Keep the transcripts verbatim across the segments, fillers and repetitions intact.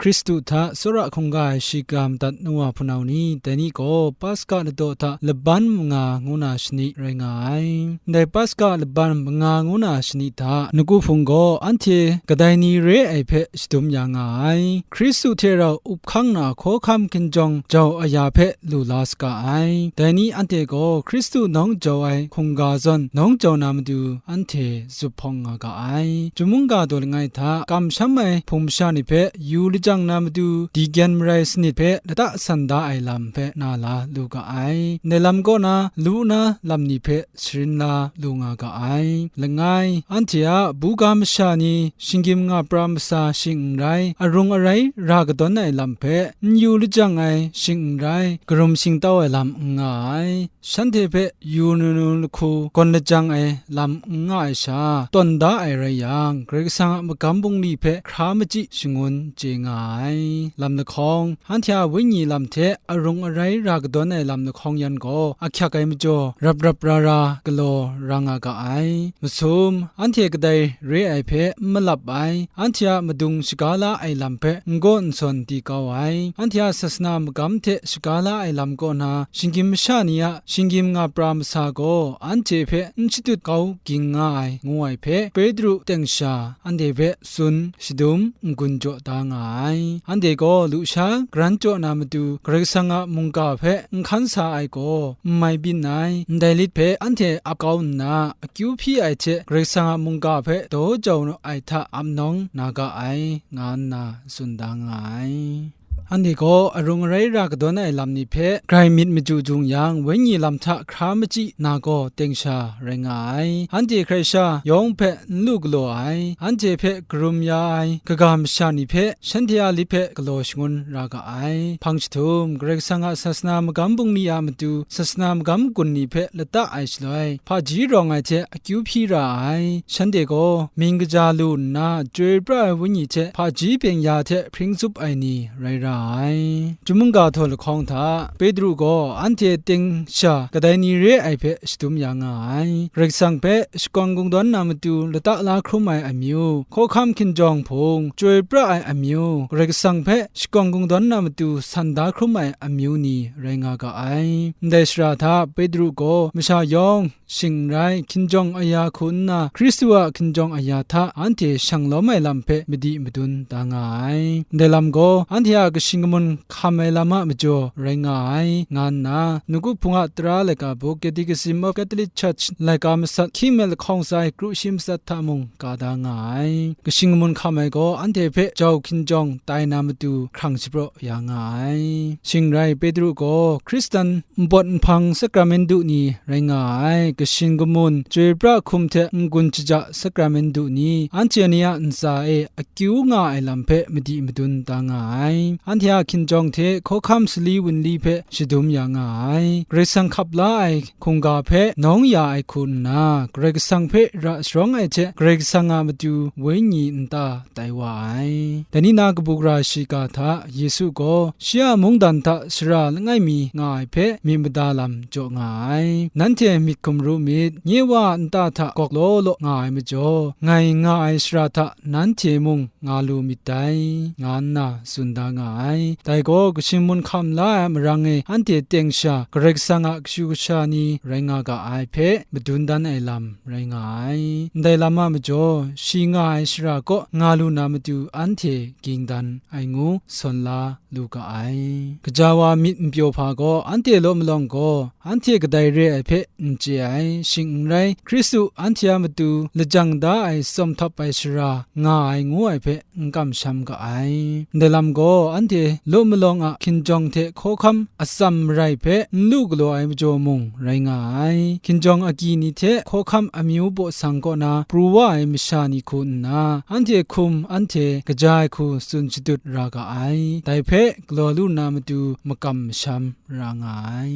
Hkristu hta tsawra hkungga ai shiga madat nu wa hpunau ni, dai ni gaw Paska ladaw hta laban manga ngu na shani rai nga ai. Ndai Paska laban manga ngu na shani hta, Nawku Hpung gaw anhte kadai ni re ai hpe shadum ya nga ai. Hkristu hte rau up hkang na hkawhkam hkinjawng jau aya hpe lu la saga ai. Dai ni anhte gaw Hkristu nawng jau ai hkungga zawn nawng jau na matu anhte zuphpawng nga ga ai. Chyum mungga daw langai hta kamsham ai hpung masha ni hpe yu lajang na matu, dikyen marai sanit hpe lata san da ai lam hpe na la lu ga ai. Ndai lam kaw na lu na lam ni hpe sharin la lu nga ga ai. Langai, anhte a buga masha ni shinggyim nga pra masa shing n rai, arung arai ra kadawn ai lam hpe, n yu lajang ai shing n rai, karum shingtau ai lam n nga ai, shanhte hpe yu nu nu lahku gawn lajang ai lam n nga ai sha, tawn da ai rai yang, Karai Kasang a magam bungli hpe hkra machyi shangun chye nga ai. Lam lahkawng, anhte a wenyi lam hte arung arai ra kadawn ai lam lahkawng yan gaw, ahkyak ai majaw, rap rap ra ra galaw ra nga ga ai. Masum, anhte kadai re ai hpe n malap ai, anhte a madung shaga la ai lam hpe n gaw n sawn di kau ai, anhte a sasana magam hte shaga la ai lam kaw na, shinggyim masha ni a shinggyim nga pra masa gaw, anhte hpe n shadut kau ging nga ai, ngu ai hpe, Petru teng sha anhte hpe tsun, shadum, n-gun jaw da nga ai. Anhte gaw lusha garan jaw na matu, Karai Kasang a mungga hpe n hkan sa ai gaw, n mai byin ai, ndai lit hpe anhte ap kau nna, akyu hpyi ai hte Karai Kasang a mungga hpe daw jau ai hta ap nawng na ga ai, nga nna tsun da nga ai. Anhte gaw arung arai ra kadawn ai lam ni hpe grai myit machyu jung yang, wenyi lam hta hkra machyi na gaw teng sha rai nga ai. Anhte hkrai sha yawng hpe n lu galaw ai, anhte hpe karum ya ai kaga masha ni hpe shanhte a lit hpe galaw shangun ra ga ai. Hpang jahtum, Karai Kasang a sasana magam bungli a matu, sasana magam gun ni hpe lata ai shaloi, hpaji rawng ai hte akyu hpyi ra ai. Shanhte gaw mying kaja lu nna, chyoi pra ai wenyi hte hpaji byeng-ya hte hpring tsup ai ni rai ra ai. Chyum mungga htaw lahkawng hta, Petru gaw anhte teng sha kadai ni re ai hpe shadum ya nga ai. Karai Kasang hpe shakawn kungdawn na matu lata la hkrum ai amyu, hkawhkam hkinjawng hpung, chyoi pra ai amyu, Karai Kasang hpe shakawn kungdawn na matu san da hkrum ai amyu ni rai nga ga ai. Ndai shara hta Petru gaw masha yawng shing n rai, hkinjawng aya hku nna, Hkristu a hkinjawng aya hta anhte shang lawm ai lam hpe madi madun da nga ai. Ndai lam gaw, anhte a kashing kamun hkam ai lam a majaw rai nga ai, nga nna, Nawku Hpung a tara laika buk, Catechism of Catholic Church laika masat, hkying mi lahkawng tsa ai kru shi matsat hta mung ka da nga ai. Kashing kamun hkam ai gaw, anhte hpe jau hkinjawng tai na matu hkrang shapraw ya nga ai. Shing n rai, Petru gaw Hkristan npawt nhpang sakramentu ni rai nga ai, kashing kamun, chyoi pra hkum hte n-gun shaja sakramentu ni, anhte ni a ntsa e akyu nga ai lam hpe madi madun da nga ai. Anhte a hkinjawng hte hkawhkam sali wunli hpe shadum ya nga ai. Karai Kasang hkap la ai hkungga hpe nawng ya ai hku nna, Karai Kasang hpe ra sharawng ai hte Karai Kasang a matu wenyi nta tai wa ai. Dai ni na kabu gara shiga hta Yesu gaw shi a mungdan hta sara langai mi nga ai hpe myit mada lam jaw nga ai. Nanhte myit hkum ru myit, nye Wa a nta hta gawk law law nga ai majaw, ngai nga ai sara hta nanhte mung nga lu myit dai, nga nna tsun da nga ai. Dai gaw, kashing kamun hkam la ai a marang e, anhte teng sha Karai Kasang a kashu kasha ni rai nga ga ai hpe madun dan ai lam rai nga ai. Ndai lam a majaw, shi nga ai shara kaw nga lu na matu anhte ging dan ai ngu sawn la lu ga ai. Gaja wa myit n pyaw hpa gaw, anhte law malawng gaw, anhte kadai re ai hpe n chye ai, shing n rai, Hkristu anhte a matu lajang da ai tsawm htap ai shara nga ai ngu ai hpe n kamsham ga ai. Ndai lam gaw, anhte law malawng a hkinjawng hte hkawhkam atsam marai hpe n lu galaw ai majaw mung rai nga ai. Hkinjawng agyi ni hte hkawhkam amyu baw sang kaw na pru wa ai masha ni hku nna, anhte hkum anhte kaja ai hku tsun shadut ra ga ai. Dai hpe galaw lu na matu makam masham ra nga ai.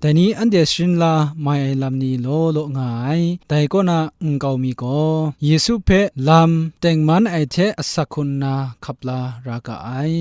Dai ni anhte sharin la mai ai lam ni law law nga ai. Dai kaw na nkau mi gaw, Yesu hpe lam tengman ai hte asak hku nna hkap la ra ga ai.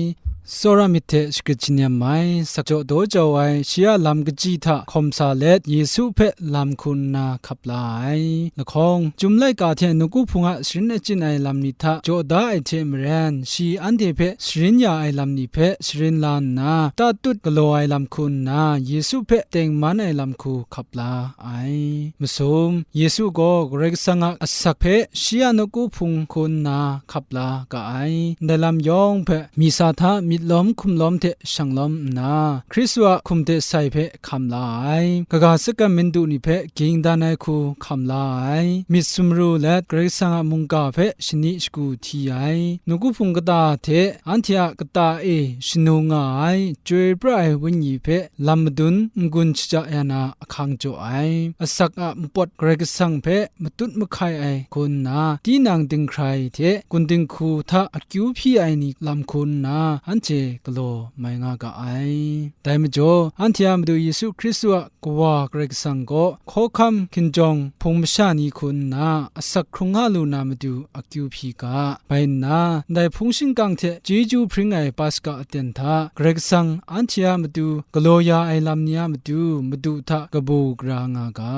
Tsawra myit hte shagrit shanem ai, sakjaw daw jau ai, shi a lam kaji hta hkawm sa let, Yesu hpe lam hku nna hkap la ai. Lahkawng, Chyum laika hte nawku hpung a sharin achyin ai lam ni hta jaw da ai hte maren, shi anhte hpe sharin ya ai lam ni hpe sharin la nna, tatut galaw ai lam hku nna, Yesu hpe tengman ai lam hku hkap la ai. Masum, Yesu gaw Karai Kasang a asak hpe shi a nawku hpung hku nna hkap la ga ai. Ndai lam yawng hpe misa hta myit lawm hkum lawm hte shang lawm nna, Hkristu a hkum hte sai hpe hkam la ai. Kaga sakam madu ni hpe ging dan ai hku hkam la ai. Myit sumru let Karai Kasang a mungga hpe shani shagu hti ai. Nawku hpung kata hte anhte a kata e shanu nga ai, chyoi pra ai Wenyi hpe lam madun n-gun shaja ya na ahkang jaw ai. Asak a mupawt Karai Kasang hpe matut mahkai ai hku nna, tinang dinghkrai hte gun dinghku hta akyu hpyi ai ni lam hku nna, anhte galaw mai nga ga ai. Dai majaw, anhte a Madu Yesu Hkristu a Kawa Karai Kasang gaw hkawhkam hkinjawng hpung masha ni hku nna, asak hkrung nga lu na matu akyu hpyi ga. Bai nna, ndai hpung shingkang hte chyeju hpring ai Paska aten hta, Karai Kasang anhte a matu galaw ya ai lam ni a matu, madu hta kabu gara nga ga.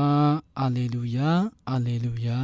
Aleluya, Aleluya.